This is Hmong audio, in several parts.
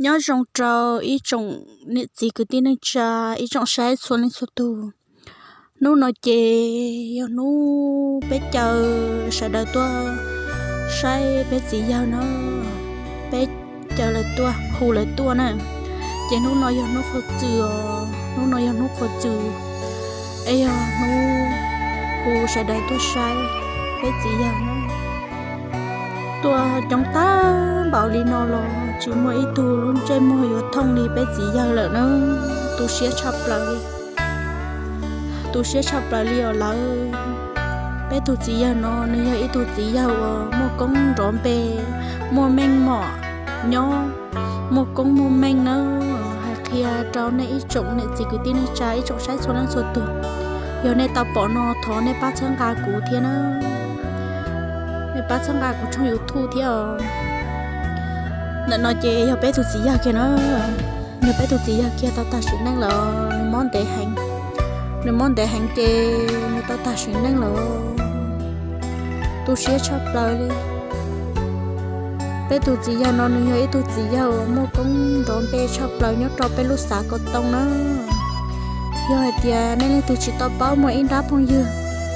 Nyob zoo rau ib tsoom niam txiv kwv tij neej tsa, ib tsoom saib txhua leej txhua tus. Hnub no ces yog hnub peb caw sawv daws tuaj saib peb txiv yawg na, peb caw lawv tuaj, hu lawv tuaj na. Ces hnub no yog hnub qhuav txwm os, hnub no yog hnub qhuav txwm, es yog hnub hu sawv daws tuaj saib peb txiv yawg na. Tuaj coob tag npaum li no los tsis muaj ib tug lub ntsej muag yuav thooj li peb txiv yawg lawm na. Tu siab tshaj plaws li, tu siab tshaj plaws li os lawv. Peb tug txiv yawg no nws yog ib tug txiv yawg uas muaj koob nrov npe, muaj meej mom nyob, muaj koob muaj meej na. Hais qhia rau nej ib tsoom niam txiv kwv tij neej tsa, ib tsoom saib txhua leej txhua tus, yog nej tau pom no thov nej pab txhawb nqa kuv thiab na. Nej pab txhawb nqa kuv tshooj YouTube thiab os. Ntawm no ces yog peb tus txiv yawg kiag na, yog peb tus txiv yawg kiag tau tag sim neej lawm, nws mob ntev heev, nws mob ntev heev ces nws tau tag sim neej lawm. Tu siab tshaj plaws li. Peb tus txiv yawg no nws yog ib tug txiv yawg uas muaj koob nrov npe tshaj plaws nyob rau peb lub xav Kaus Tooj na. Yog hais tias nej leej twg tsis tau paub, muaj ib nrab phooj ywg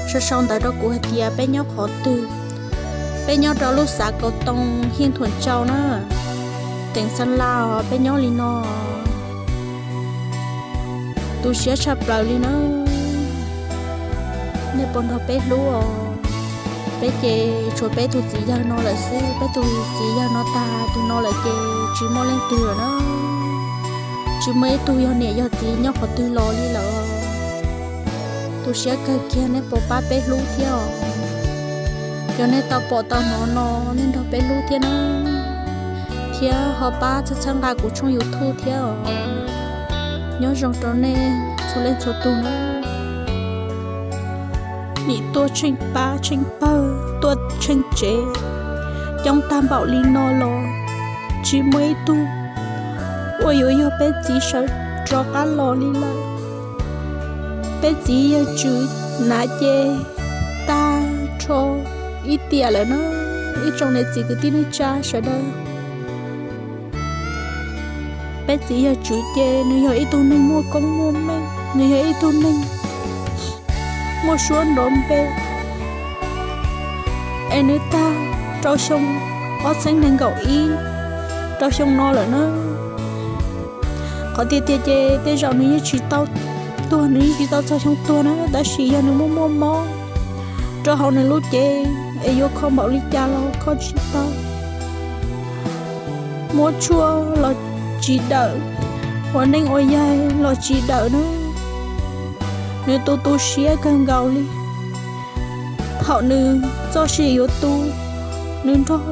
sau sau ntawv rau kuv hais tias peb nyob qhov twg. Peb nyob rau lub xav Kaus Tooj, Hiaj Thuam Tsau na, teem Xab Laj os, peb nyob li no. Tu siab tshaj plaws li na. Nej puas nrog peb hlub os? Peb ces tshuav peb tus txiv yawg no lawm xwb, peb tus txiv yawg no tag tus no lawm ces tsis muaj leej twg lawm na. Tsis muaj ib tug yog niam yog txiv nyob qhov twg los li lawm. Tu siab kawg kiag, nej puas pab peb hlub thiab os? Yog nej tau pom tau hnov no, nej nrog peb hlub thiab na, thiab ho pab txhawb txhawb nqa kuv tshooj YouTube thiab os. Nyob zoo rau nej txhua leej txhua tus na. Nim tuaj tsheej pab tsheej pawg, tuaj tsheej tsev, coob tag npaum li no los tsis muaj ib tug uas yuav yog peb txiv sawv rov qab los li lawm. Peb txiv yawg Tswv hnav ces tag nrho ib tiam lawm na, ib tsoom niam txiv kwv tij neej tsa sawv daws. Peb txiv yawg Tswv ces nws yog ib tug neeg muaj koob muaj meej, nws yog ib tug neeg muaj suab nrov npe, es nws tag rau xyoo ob txhiab nees nkaum ib, rau xyoo no lawm na. Qhov tiag tiag ces tej zaum nws yeej tsis tau tuag, nws yeej tsis tau txog xyoo tuag na, tab sis yog nws muaj muaj mob rau hauv nws lub cev es yuav kho npaum li cas los kho tsis tau. Muab tshuaj los tsis dawm, ua neej ua yaig los tsis dawm na. Nws tu tu siab kawg nkaus li. Thaum nws txoj sia yuav tu, nws nrog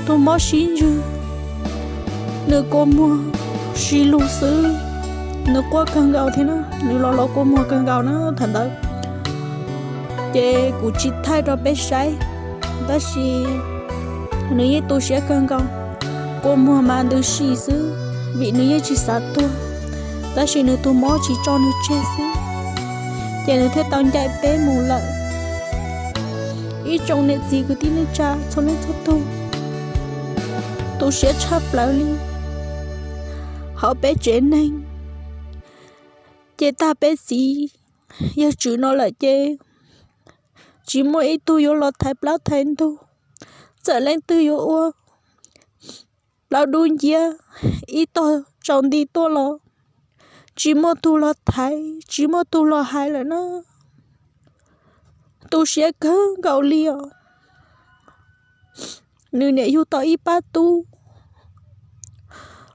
tus mob sib ntsws, nws kua muag si lug xwb. Nws quaj kawg nkaus thiab na, nws los los kua muag kawg nkaus na thaum ntawd. Ces kuv tsis thaij rau peb saib, tab sis nws yeej tu siab kawg nkaus. Kua muag mas ntws si xwb, vim nws yeej tsis xav tuag, tab sis nws tus mob tsis tso nws tseg xwb, ces nws thiaj tau ncaim peb mus lawm. Ib tsoom niam txiv kwv tij neej tsa txhua leej txhua tus, tu siab tshaj plaws li. Hauv peb tsev neeg ces tag peb txiv yawg Tswv no lawm ces tsis muaj ib tug yuav los thaiv plaub thaiv ntug. Txawm leej twg yuav ua plaub dub nciab ib tog tsaus nti tuaj los tsis muaj tus los thaiv, tsis muaj tus los hais lawm na. Tu siab kawg nkaus li os. Nws niam yug tau ib pab tub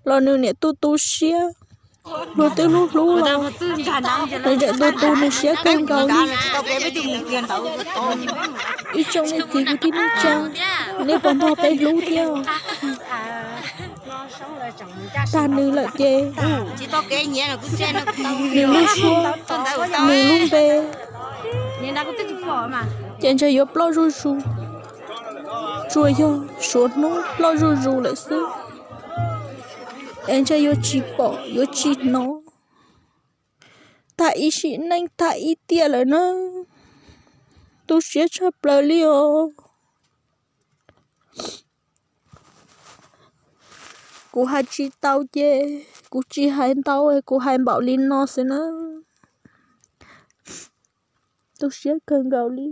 los nws niam tu tu siab. Luag twb hlub hlub los nws tseem tu tu nws siab kawg nkaus li. Ib tsoom niam txiv kwv tij neej tsa, nej puas nrog peb hlub thiab? Tag nws lawm ces nws lub suab, nws lub npe ces ntshe yuav ploj zuj zus, tsuas yog suav hnub ploj zuj zus lawm xwb, es ntshe yuav tsis pom yuav tsis hnov tag ib sim neej tag ib tiam lawm na. Tu siab tshaj plaws li os. Kuv hais tsis tau ces kuv tsis hais ntau, kuv hais npaum li no xwb na. Tu siab kawg nkaus li.